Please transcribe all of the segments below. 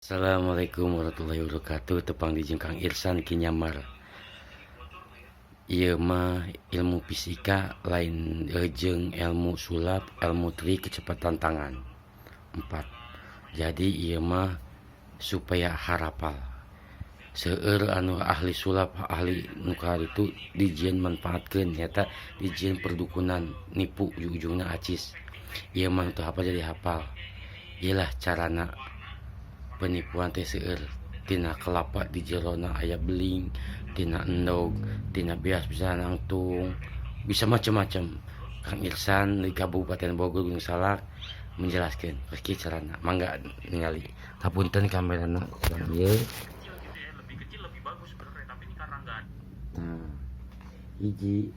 Assalamualaikum warahmatullahi wabarakatuh. Tepang di jeung Kang Irsan Kinyamar. Ieu mah ilmu fisika lain jeung ilmu sulap, ilmu trik kecepatan tangan. 4. Jadi ieu mah supaya harapal. Seueur anu ahli sulap, ahli nu itu dijieun manfaatkeun nyata dijieun perdukunan nipu ujung-ujungna acis. Ieu mah teu hafal jadi hafal. Ieu lah carana penipuan teh seueur tina kelapa di jerona aya beling, tina endog, tina beas bisa nangtung, bisa macam-macam. Kang Irsan di Kabupaten Bogor Gunung Salak menjelaskan meski carana mangga ningali. Hapunten kamerana kurang ieu. Lebih kecil lebih bagus sebenarnya, tapi ini karena nggak Nah, hiji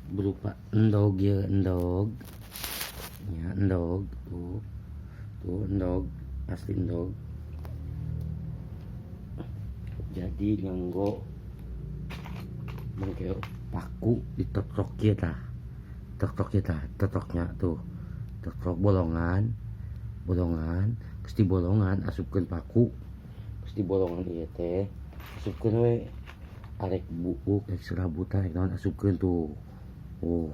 berupa endog ya, endog ya, endog tuh, tuh endog asli endog. Jadi nganggo mengke paku ditotok kieu tah, totok kieu tah, totoknya tuh totok bolongan, bolongan, geus di bolongan asupkeun paku, geus di bolongan ieu teh asupkeun we arek buuk rek serabutan rek naon asupkeun tuh. Oh,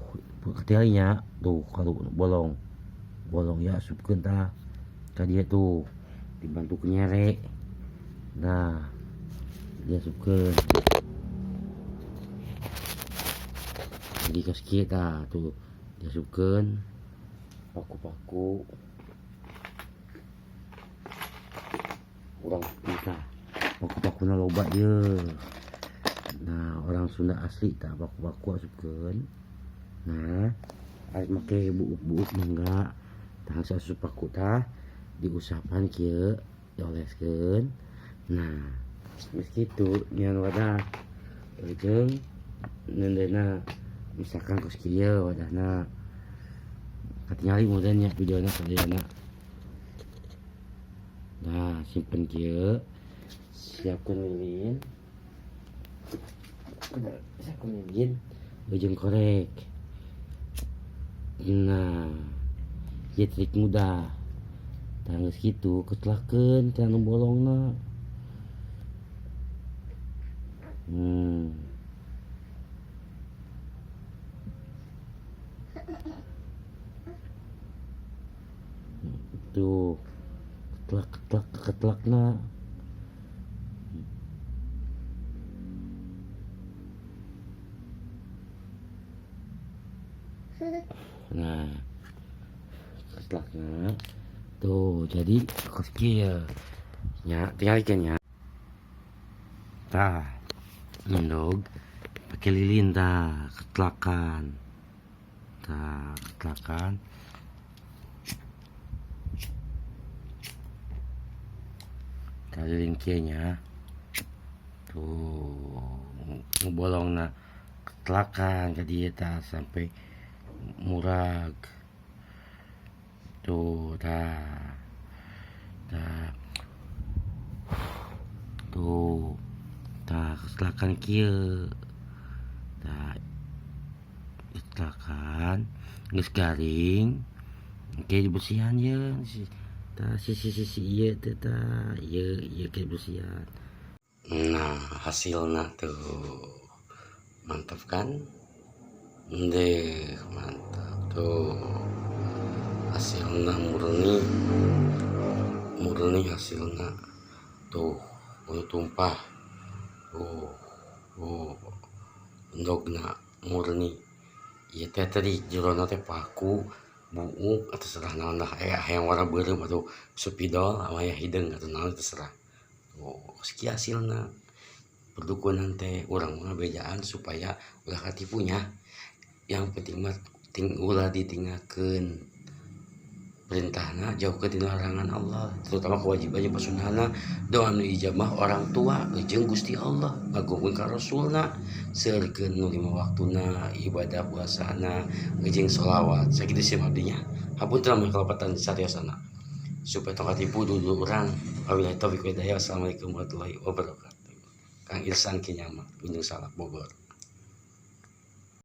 katialinya tuh kalau bolong, bolong ya asupkeun tah ka dieu tuh dibantu ku nyere. Nah, diasupkeun. Jadi kos kieu tah tuh diasupkeun paku-paku. Urang tah paku-pakuna loba ieu. Nah, orang Sunda asli tah paku-paku asupkeun. Nah, arek make buuk-buuk mangga. Tah asup paku tah diusapan kieu, dioleskeun. Nah, geus kitu nyian wadah jeung neundeuna misalkan kos kieu wadahna. Katingali mudah nya videona sadayana. Nah, simpen kieu, siapkeun lilin. Siapkeun lilin jeung korek. Nah, ieu trik mudah. Tah geus kitu ketelakeun teh anu bolongna. Tuh, ketlak ketlak ketlakna. Nah, ketlakna. Tuh, jadi kos kieu. Nya, tinggalikeun nya. Tah, endog pakai lilin tah, ketlakan. Tah, ketlakan. Tah lilin kieu nya. Tuh, ngebolongna ketlakan ka dieu tah sampai murag. Tuh, tah. Tah. Tuh. Tah ketlakan kieu. Tah, ketlakan geus garing. Engke dibersihan ye. Tah sisi-sisi ieu teh tah, ieu ieu ke dibersihan. Nah, hasilna tuh mantap kan? Deh, mantap tuh. Hasilna murni. Murni hasilna. Tuh, kudu tumpah. Tuh, tuh, endogna murni. Ieu teh tadi jerona teh paku, buuk atau terserah naon lah, hayang warna beureum atau supidol aya hideung atau naon terserah. Tuh, kieu hasilna. Perdukunan teh urang mah bejaan supaya ulah katipunya. Yang penting mah ulah ditinggalkeun perintahna, jauhkeun tina larangan Allah, terutama kewajiban jeung pasunahna. Doa nu ijabah orang tua jeung Gusti Allah, ngagungkeun ka Rasulna, seueurkeun nu 5 waktuna, ibadah puasana, jeung sholawat. Sakitu sih abdinya. Hapunten lamun kalepatan sariosana. Supaya tong katipu dulur urang. Wabillahi taufiq wal hidayah. Wassalamualaikum warahmatullahi wabarakatuh. Kang Irsan Kinyama, Gunung Salak, Bogor.